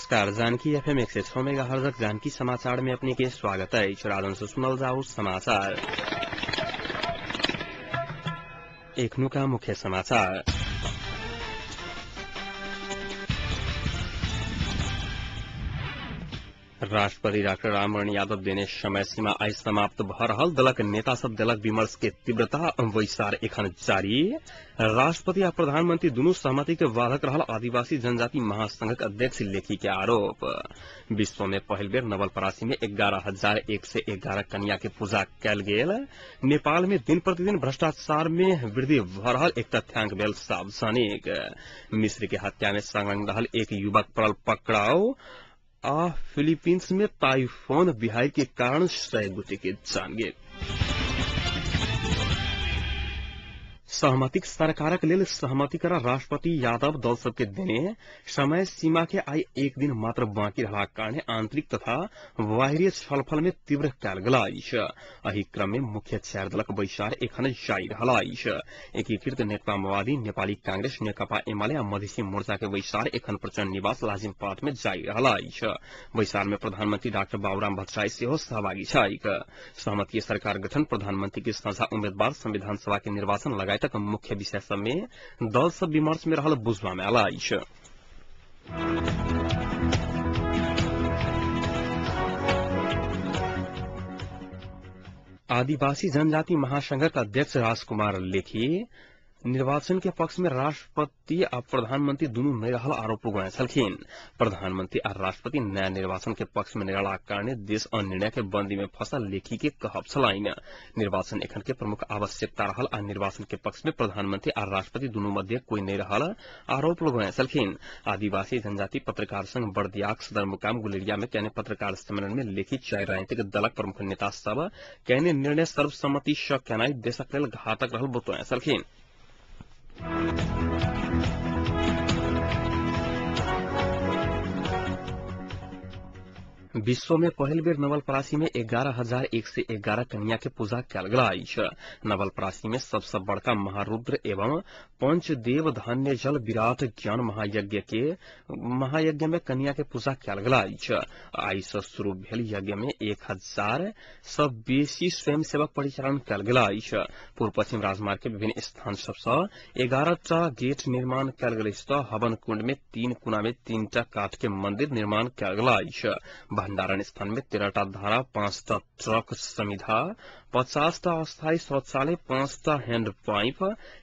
नमस्कार, जानकी एफएम 106 मेगाहर्जक जानकी समाचार में अपने के स्वागत है। राजन से सुनल जाओ समाचार। एखनुका मुख्य समाचार। राष्ट्रपति डाक्टर रामवरण यादव देने समय सीमा आइ समाप्त भ रहल दलक नेता सब दलक विमर्श के तीव्रता बैसार एखन जारी। राष्ट्रपति आ प्रधानमंत्री दुनू सहमति के बाधक रहल आदिवासी जनजाति महासंघक अध्यक्ष लेखी के आरोप। विश्व में पहिल बेर नवलपरासी में 11,111 कन्या के पूजा कयल गेल। नेपाल में दिन प्रतिदिन भ्रष्टाचार में वृद्धि भ रहल एक तथ्यांक भेल सार्वजनिक। मिश्र के हत्या में संलग्न रहल एक युवक पड़ल पकड़ाव। आ फिलीपींस में टाइफून बिहार के कारण 100 गोटे के जान गेल। सहमतिक सरकारक लेल सहमति करा राष्ट्रपति यादव दल सबके देने समय सीमा के आइ एक दिन मात्र बाँकी रहलाक कारणे आंतरिक तथा बाहरी छलफल में तीव्र कयल गेल अछि। एहि क्रम में मुख्य चारि दलक बैसार एखन जारी रहल अछि। एकीकृत नेकपा माओवादी, नेपाली कांग्रेस, नेकपा एमाले आ मधेसी मोर्चा के बैसार एखन प्रचण्ड निवास लाजिमपाट में जारी रहल अछि। बैसार में प्रधानमंत्री डाक्टर बाबूराम भट्टराई सेहो सहभागी छथि। सहमति सरकार गठन, प्रधानमंत्री के साझा उम्मीदवार, संविधान सभा के निर्वाचन लगायत मुख्य विषय सब में दल सब विमर्श में रहल बुझबा में आयल अछि। आदिवासी जनजाति महासंघक अध्यक्ष राजकुमार लेखी निर्वाचन के पक्ष में राष्ट्रपति आ प्रधानमंत्री दुनू नहि रहल आरोप लगौने छलखिन। प्रधानमंत्री आ राष्ट्रपति नया निर्वाचन के पक्ष में नहि रहलाक कारणे देश अनिर्णय के बंदी में फसल लेखी के कहब छलनि। निर्वाचन एखन के प्रमुख आवश्यकता रहल आ निर्वाचन के पक्ष में प्रधानमंत्री आ राष्ट्रपति दुनू मध्य कोई नहि रहल आरोप लगौने छलखिन। आदिवासी जनजाति पत्रकार संघ बर्दियाक सदरमुकाम गुलेरिया में कयने पत्रकार सम्मेलन में लेखी चारि राजनीतिक दलक प्रमुख नेता सब कयने निर्णय सर्वसम्मति सँ केनाइ देशक लेल घातक रहल बतौने छलखिन। विश्व में पहिल बेर नवलपरासी में 11,111 कन्या के पूजा कयल गेल अछि। नवलपरासी में सबसे बड़का महारुद्र एवं पंचदेव धान्य जल विराट ज्ञान महायज्ञ में कन्या के पूजा कयल गेल अछि। आइ से शुरू भेल यज्ञ में 1,000 सँ बेसी स्वयंसेवक परिचालन कयल गेल अछि। पूर्व पश्चिम राजमार्ग के विभिन्न स्थान सब सँ 11टा गेट निर्माण कयल गेल अछि त हवन कुंड में 3 कुना में 3टा काठ के मंदिर निर्माण कयल गेल अछि। भंडारण स्थान में 13टा धारा, 5टा ट्रक समिधा, 50टा अस्थायी शौचालय, 5टा हैंड पाइप,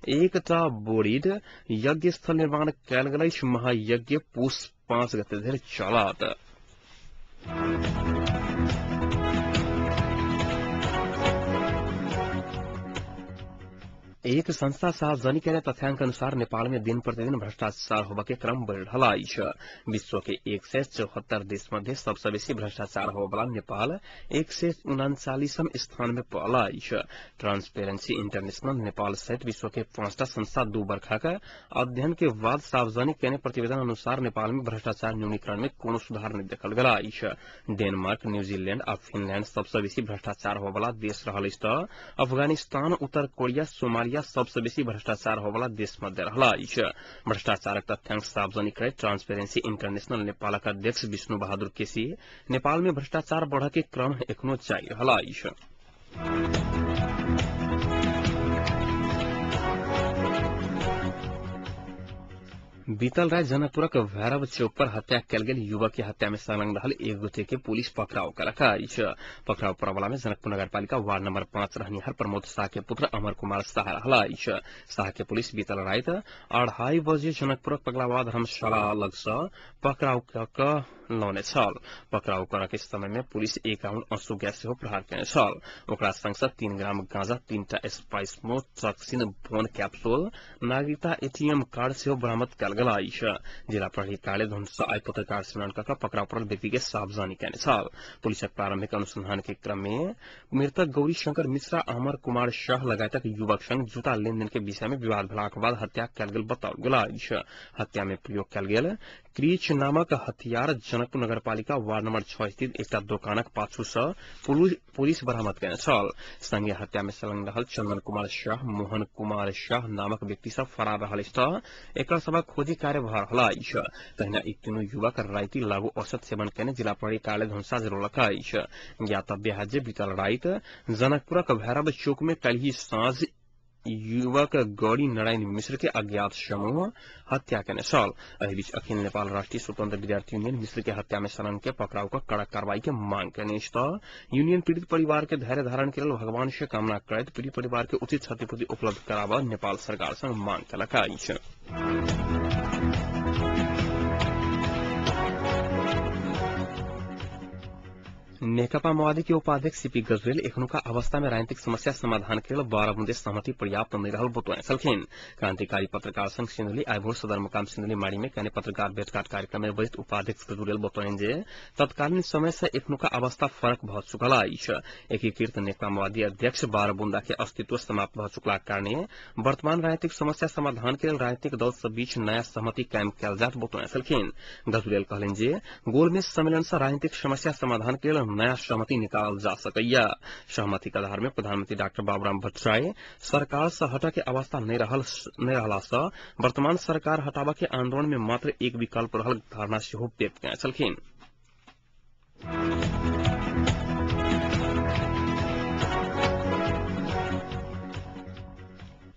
1टा बोरिड यज्ञ स्थल निर्माण कयल गेल अछि। महायज्ञ पुष 5 गते धरि चलत। एक संस्था सार्वजनिक कयने तथ्यांक अनुसार नेपाल में दिन प्रतिदिन भ्रष्टाचार होबय के क्रम बढ़ि रहल अछि। विश्व के 174 देश मध्ये सबसँ बेसी भ्रष्टाचार होबय वाला नेपाल 139म स्थान में पड़ल अछि। ट्रांसपेरेंसी इंटरनेशनल नेपाल सहित विश्व के 5टा संस्था 2 बरखाक अध्ययन के बाद सार्वजनिक कयने प्रतिवेदन अनुसार नेपाल में भ्रष्टाचार न्यूनीकरण में कोनो सुधार नहि देखल गेल अछि। डेनमार्क, न्यूजीलैंड आ फिनलैंड सबसँ बेसी भ्रष्टाचार होबय वाला देश रहल अछि त अफगानिस्तान, उत्तर कोरिया, सोमालिया सबसँ बेसी भ्रष्टाचार होबय देश मध्ये रहल अछि। भ्रष्टाचारक तथ्यांक सार्वजनिक करैत ट्रांसपेरेंसी इंटरनेशनल नेपालक अध्यक्ष विष्णु बहादुर केसी नेपाल में भ्रष्टाचार बढ़य के क्रम एखनो जारी रहल अछि। बीतल राति जनकपुरक भैरव चौक पर हत्या कयल गेल युवक के हत्या में संलग्न रहल एक गोटे के पुलिस पकड़ाव कयलक अछि। पकड़ाव पड़यवला में जनकपुर नगरपालिका वार्ड नंबर 5 रहनिहार प्रमोद शाह के पुत्र अमर कुमार शाह रहल अछि। शाह के पुलिस बीतल राति 2:30 बजे जनकपुरक पगलावा धर्मशाला लग सँ पकड़ाव कऽ लौने छल। पकड़ाव करऽ के समय में पुलिस 1 राउंड आंसू गैस सेहो प्रहार कयने छल। ओकरा संग सँ 3 ग्राम गांजा, 3टा स्पाइस मोड, टॉक्सिन बोन कैप्सूल, नागरिकता एटीएम कार्ड सेहो बरामद कयल गेल अछि। जिला प्रहरी कार्यालय धनुषा आइ पत्रकार सम्मेलन कऽ पकड़ाव पड़ल व्यक्ति के सार्वजनिक कयने छल। पुलिसक प्रारंभिक अनुसंधान के क्रम में मृतक गौरी शंकर मिश्रा, अमर कुमार शाह लगायतक युवक संग जूता लेनदेन के विषय में विवाद भेलाक बाद हत्या कयल गेल बताओल गेल अछि। हत्या में प्रयोग कयल गेल क्रीच नामक हथियार जनकपुर नगरपालिका वार्ड नंबर 6 स्थित एकटा दोकानक पाछू सँ पुलिस बरामद कयने छल। संगे हत्या में संलग्न रहल चंदन कुमार शाह, मोहन कुमार शाह नामक व्यक्ति सब फरार रहल अछि त एकर सभक खोजी औषधि कार्य भ रहल अछि। तहिना ई तीनू युवक राति लागू औषध सेवन केने जिला प्रहरी कार्यालय धनुषा जरौलक अछि। ज्ञातव्य है जे बीतल राति जनकपुरक भैरव चौक में काल्हि साँझ युवक गौरी नारायण मिश्र के अज्ञात समूह हत्या केने छल। एहि बीच अखिल नेपाल राष्ट्रीय स्वतंत्र विद्यार्थी यूनियन मिश्र के हत्या में संलग्न के पकड़ाव क कड़ा कार्रवाई के मांग केने अछि त यूनियन पीड़ित परिवार के धैर्य धारण के लेल भगवान से कामना करैत पीड़ित परिवार के उचित क्षतिपूर्ति उपलब्ध कराबऽ नेपाल सरकार संग मांग केलक अछि। नेकपा माओवादी के उपाध्यक्ष सीपी गजरेल एखनुका अवस्था में राजनीतिक समस्या समाधान के लेल 12 बुंदे सहमति पर्याप्त नहीं रहल बतौने छलखिन। क्रांतिकारी पत्रकार संघ सिन्धुली आइ भोर सदरमुकाम सिन्धुली माड़ी में कने पत्रकार भेटघाट कार्यक्रम में बजैत उपाध्यक्ष गजुरेल बतौलनि जे तत्कालीन समय से एखनुका अवस्था फरक भ चुकल अछि। एकीकृत नेकपा माओवादी अध्यक्ष 12 बुंदा के अस्तित्व समाप्त भ चुकलाक कारणे वर्तमान राजनीतिक समस्या समाधान के लेल राजनीतिक दल सब बीच नया सहमति कायम कयल जायत बतौने छलखिन। गजुरेल कहलनि जे गोलमेज सम्मेलन से राजनीतिक समस्या समाधान के लेल नया सहमति निकालल जा सकैया। सहमति के आधार में प्रधानमंत्री डाक्टर बाबूराम भट्टराई सरकार से हटऽ के अवस्था नहीं रहला से वर्तमान सरकार हटाबऽ के आंदोलन में मात्र एक विकल्प रहल धारणा सेहो व्यक्त केने छलखिन।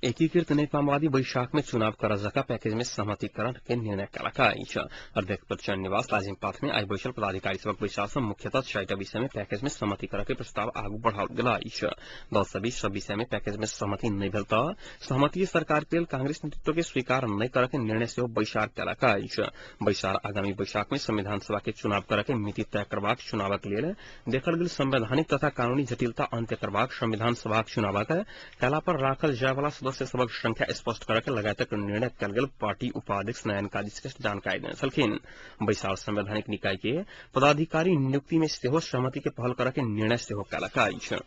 एकीकृत नेकपा माओवादी वैशाख में चुनाव करऽ जका पैकेज में सहमतिकरण के निर्णय केलक अछि। अध्यक्ष प्रचण्ड निवास लाजिमपाथ में आइ बैसल पदाधिकारी सभक बैसार सँ मुख्यतः 4टा विषय में पैकेज में सहमति करऽ के प्रस्ताव आगू बढ़ाओल गेल अछि। दल सब बीच सब विषय में पैकेज में सहमति नहि भेल तऽ सहमति सरकार के लेल कांग्रेस नेतृत्व के स्वीकार नहि करऽ के निर्णय सेहो बैसार केलक अछि। बैसार आगामी वैशाख में संविधान सभा के चुनाव करऽ के मिति तय करबाक, चुनावक लेल देखल गेल संवैधानिक तथा कानूनी जटिलता अंत्य करबाक, संविधान सभाक चुनावक कला पर राखल जायवला सदस्य सभक संख्या स्पष्ट करऽ के लगायतक निर्णय कयल गेल पार्टी उपाध्यक्ष नयन काजी श्रेष्ठ जानकारी देने छलखिन। बैसार संवैधानिक निकाय के पदाधिकारी नियुक्ति में सेहो सहमति के पहल करऽ के निर्णय सेहो केलक अछि।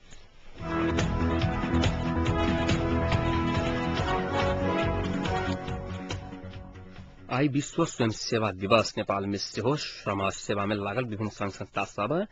आइ विश्व स्वयं सेवा दिवस। नेपाल में सेहो समाज सेवा में लागल विभिन्न संघ संस्था सब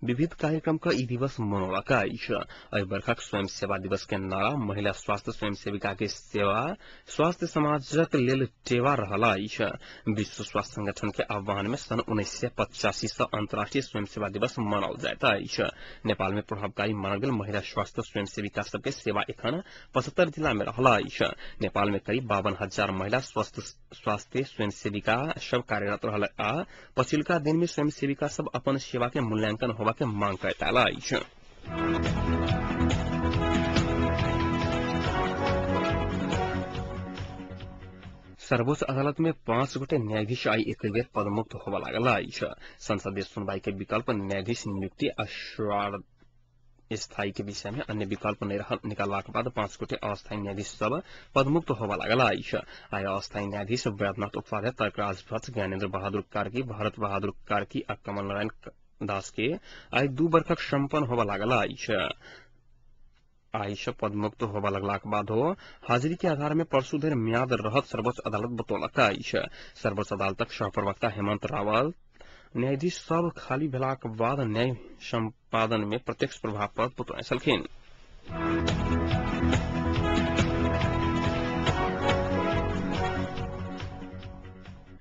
विविध कार्यक्रम का ई दिवस मनौलक अछि। एहि वर्षक स्वयं सेवा दिवस के नारा महिला स्वास्थ्य स्वयंसेविका के सेवा स्वास्थ्य समाजक लेल टेवा रहल अछि। विश्व स्वास्थ्य संगठन के आह्वान में सन 1985 से अंतर्राष्ट्रीय स्वयं सेवा दिवस मनाओल जाइत अछि। नेपाल में प्रभावकारी मानल गेल महिला स्वास्थ्य स्वयंसेविका सबके सेवा एखन 75 जिला में रहल अछि। नेपाल में करीब 52,000 महिला स्वास्थ्य स्वयंसेविका सब कार्यरत रहल आ पछिलका दिन में स्वयंसेविका सब अपन सेवा के मूल्यांकन होबा के मांग करैत आयल अछि। सर्वोच्च अदालत में 5 गोटे न्यायाधीश आइ एक बेर पदमुक्त होबऽ लागल अछि। संसदीय सुनवाई के विकल्प न्यायाधीश नियुक्ति आ स्थायी के विषय में अन्य विकल्प निकालबाक बाद 5 गोटे अस्थायी न्यायाधीश सब पदमुक्त होबऽ लागल अछि। आइ अस्थायी न्यायाधीश वैद्यनाथ उपाध्याय, तर्कराज भट्ट, ज्ञानेन्द्र बहादुर कार्की, भरत बहादुर कार्की आ कमल नारायण दास के आइ 2 बरखक सम्पन्न होबऽ लागल अछि। आइ से पदमुक्त होबऽ लगलाक बादो हाजिरी के आधार में परसू धरि म्याद रहत सर्वोच्च अदालत बतौलक अछि। सर्वोच्च अदालतक सहप्रवक्ता हेमंत रावल न्यायाधीश सब खाली भेलाक बाद न्याय सम्पादन में प्रत्यक्ष प्रभाव पड़त बतौने छलखिन।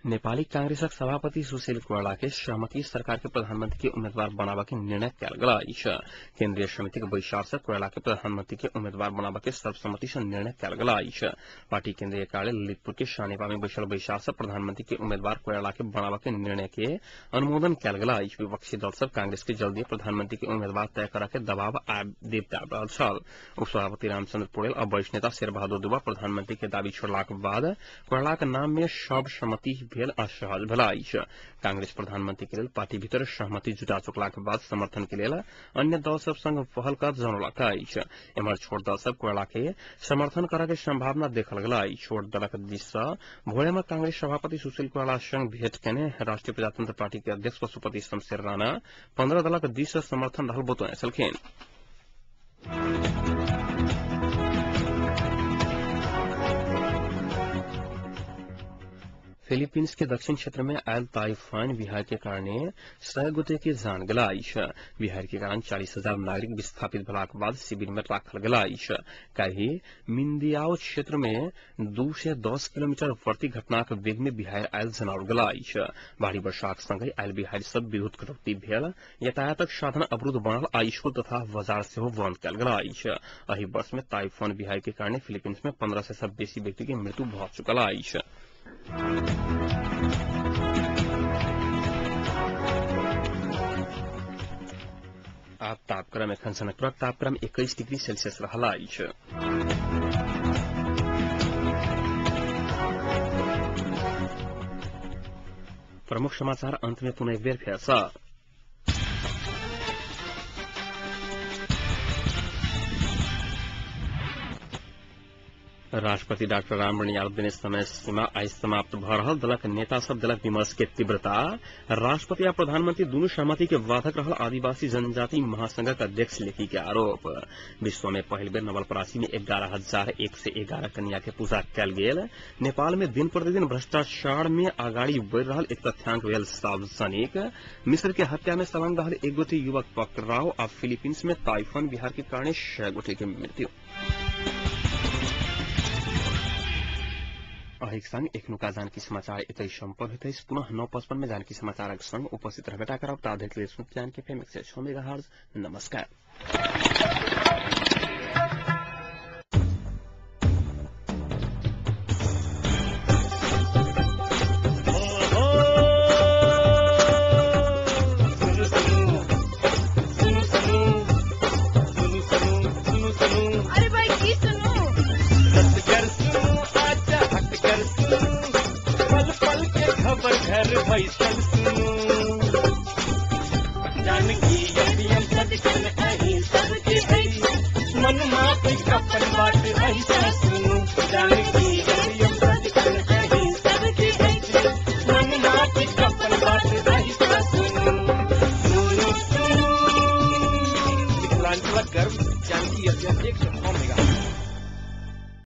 नेपाली कांग्रेसक सभापति सुशील कोइराला के सहमति सरकार के प्रधानमंत्री के उम्मीदवार बनाबऽ के निर्णय कयल गेल अछि। केंद्रीय समिति के बैसार से कोइराला के प्रधानमंत्री के उम्मीदवार बनाबऽ के सर्वसम्मति से निर्णय कयल गेल अछि। पार्टी केंद्रीय कार्यालय ललितपुर के सानेपा में बैसल बैसार से प्रधानमंत्री के उम्मीदवार कोइराला के बनाबऽ के निर्णय के अनुमोदन कयल गेल अछि। विपक्षी दल सब कांग्रेस के जल्दी प्रधानमंत्री के उम्मीदवार तय करऽ के दबाव देब आबि रहल छल। उपसभापति रामचंद्र पौडेल आ वरिष्ठ नेता शेरबहादुर देउवा प्रधानमंत्री के दावी छोड़लाक बाद कोइरालाक नाम में सर्वसम्मति भेल असहज भेल अछि। कांग्रेस प्रधानमंत्री के लेल पार्टी भीतर सहमति जुटा चुकलाक बाद समर्थन के लेल अन्य दल सब संग पहल कर जनौलक अछि। एम्हर छोट दल सब कोइराला के समर्थन करऽ के संभावना देखल गेल अछि। छोट दलक दिस सँ भोरे में कांग्रेस सभापति सुशील कोइराला संग भेंट केने राष्ट्रीय प्रजातंत्र पार्टी के अध्यक्ष पशुपति शमशेर राणा 15 दलक दिस सँ समर्थन रहल बतौने छलखिन। फिलीपींस के दक्षिण क्षेत्र में आयल ताइफान बिहार के कारणे 100 गोटे के जान गेला अछि। बिहार के कारण 40,000 नागरिक विस्थापित भेलाक बाद शिविर में राखल गेला अछि। काल्हि मिंदियाओ क्षेत्र में 2 से 10 किलोमीटर प्रति घटनाक वेग में बिहार आयल जनाओल गेला अछि। भारी वर्षाक संगहि आयल बिहार सब विद्युत कटौती भेल, यातायातक साधन अवरुद्ध बनल आ स्कूल तथा बाजार सेहो बंद कयल गेल अछि। एहि वर्ष में ताइफान बिहार के कारणे फिलीपींस में 15 से बेसी व्यक्ति के मृत्यु भऽ चुकल अछि। आब तापक्रम एखन जनकपुरक तापक्रम 21 डिग्री सेल्सियस रहल अछि। प्रमुख समाचार अंत में पुनः एक बेर फेर सँ। राष्ट्रपति डाक्टर रामवरण यादव देने समय सीमा आइ समाप्त भ रहल दलक नेता सब दलक विमर्श के तीव्रता। राष्ट्रपति आ प्रधानमंत्री दुनू सहमति के बाधक रहल आदिवासी जनजाति महासंघक अध्यक्ष लेखी के आरोप। विश्व में पहिल बेर नवलपरासी में 11,111 कन्या के पूजा कयल गेल। नेपाल में दिन प्रतिदिन भ्रष्टाचार में अगाड़ी बढ़ि रहल एक तथ्यांक भेल सार्वजनिक। मिस्र के हत्या में संलग्न रहल एक गोटे युवक पकड़ाव आ फिलीपींस में ताइफान बिहार के कारणे 100 गोटे के मृत्यु। एहिक संग एखनुका जानकी समाचार एतै सम्पन्न होइत अछि। पुनः 9:55 में जानकी समाचारक संग उपस्थित रहबेटा करब। ताधरिक लेल सुनत जानकी एफएम 106 मेगाहर्ट्ज। नमस्कार। अरे भाई की सुनू? पल पल के खबर घर बैसल सुनू, जानकी एफएम सदिखन अहीं सबके अछि, मन मापी अपन बात अहीं सुनू, जानकी एफएम सदिखन अहीं सबके अछि, मन मापी अपन बात अहीं सुनू, सुनू सुनू। मिथिलांचलक गर्व जानकी एफएम 106।